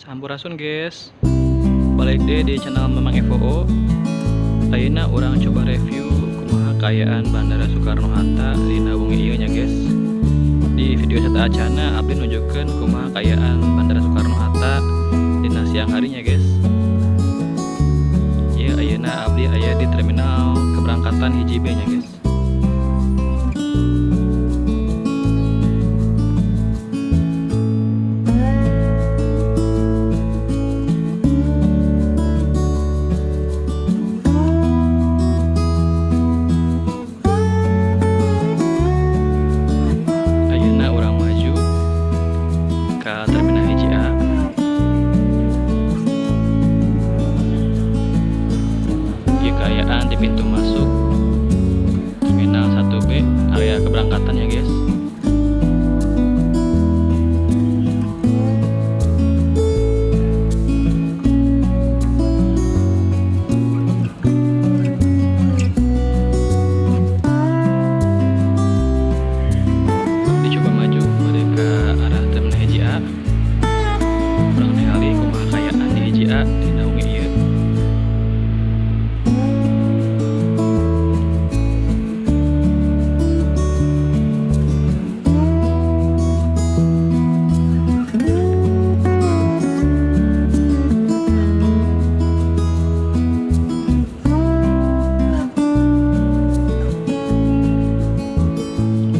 Sampurasun guys, balik deui di channel Mamang Evo. Ayeuna urang coba review kumaha kaayaan Bandara Soekarno Hatta dina wengi ieu nya, guys. Di video sateuacanna abdi nunjukkeun kumaha kaayaan Bandara Soekarno Hatta dina siang harinya, guys. Ieu ayeuna abdi aya di terminal keberangkatan hiji B nya, guys. Ayeuna urang maju ka terminal hiji A. Ieu kaayaan di pintu masuk terminal 1B area keberangkatan ya, guys. Dicoba maju bade ke arah terminal hiji A. Urang ningali kumaha kaayaan di hiji A dina wengi ieu.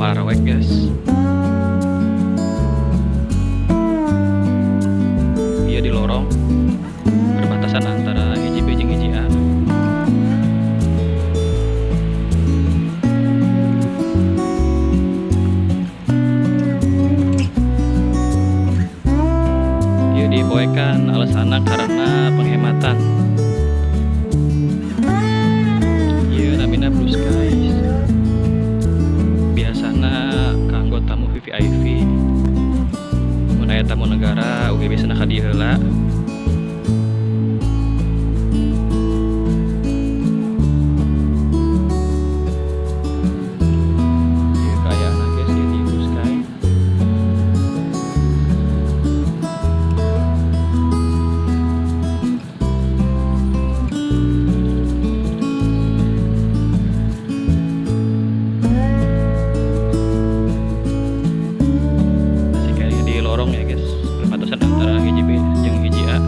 Parawek, guys. Ieu di lorong perbatasan antara hiji B jeung hiji A. Ieu dipoekan, alasanna karena penghematan. Ieu namina Blue Sky. Biasana kanggo tamu VVIP. Mun aya tamu negara oge biasana ka dieu heula. Ieu kaayaanna, guys, ieu di Blue Sky. Masih kayak di lorong ya, guys, perbatasan antara hiji B jeung hiji A.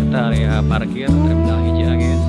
Eta area parkir terminal hiji A, guys.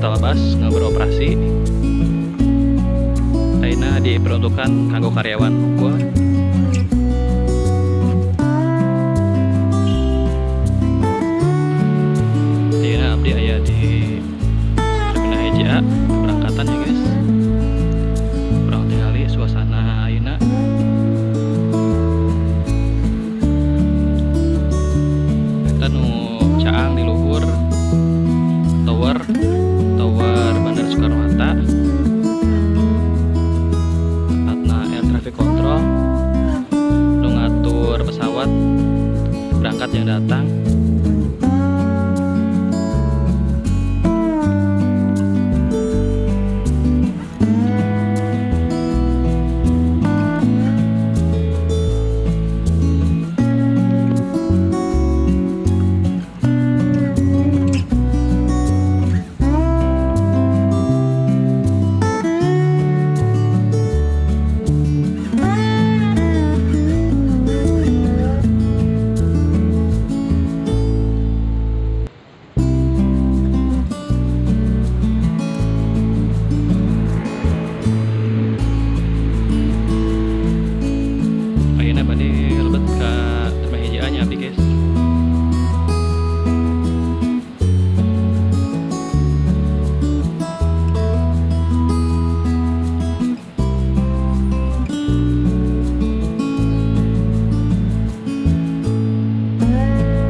Shuttle bus nu beroperasi. Ayeuna diperuntukkan kanggo karyawan hungkul. Ayeuna abdi aya di Terminal hiji A keberangkatan ya, guys. Urang tingali suasana ayeuna. Eta nu caang di luhur tower tower Bandara Soekarno Hatta, tempatna air traffic control nu ngatur pesawat berangkat yang datang. Ayeuna bade lebet ka Terminal hiji A nya abdi, guys.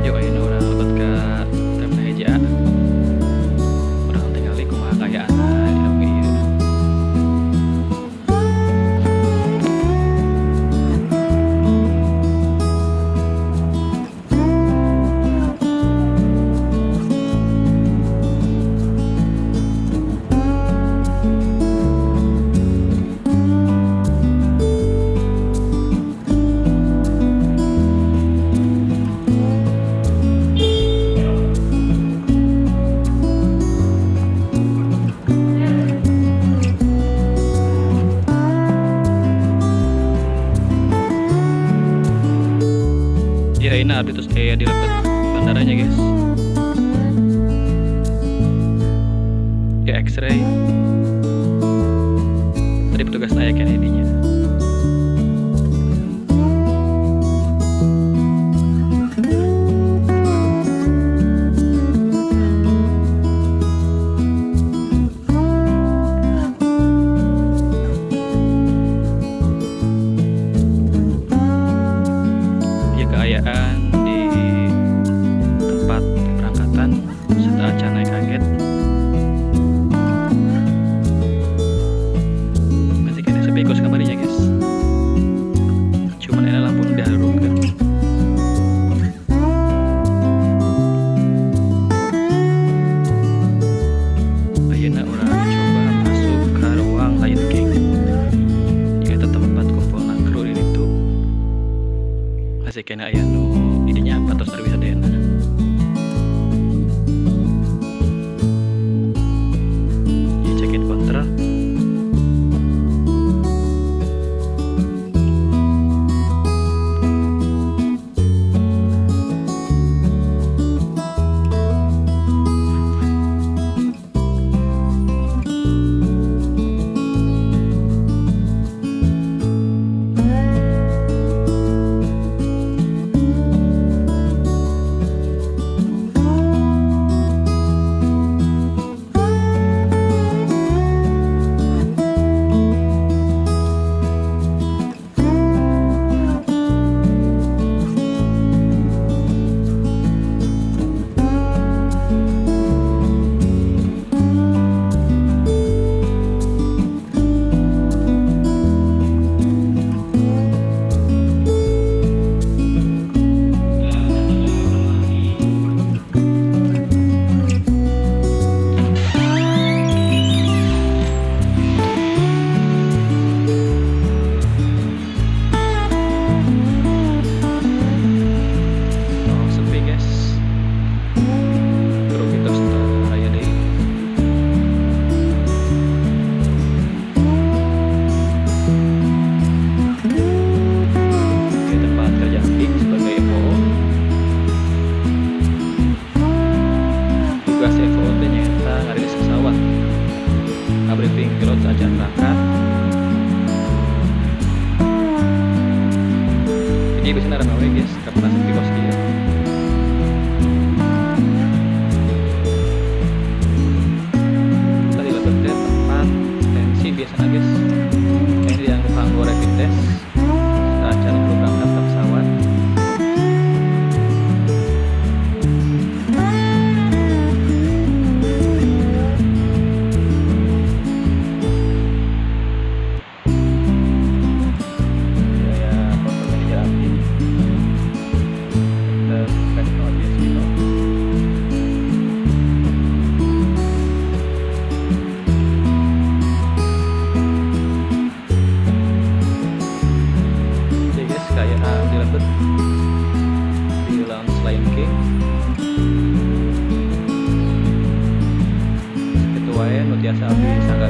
Yuk, ayeuna urang lebet ka Terminal hiji A. Urang tingali kumaha kaayaanna dina wengi ieu. Ya, ayeuna abdi tos aya di lebet bandaranya, guys. Ya, X-ray. Tadi petugasna aya keneh dinya. Ya, kaayaan di tempat keberangkatan sateuacan naik kaget. Tiasa abdi.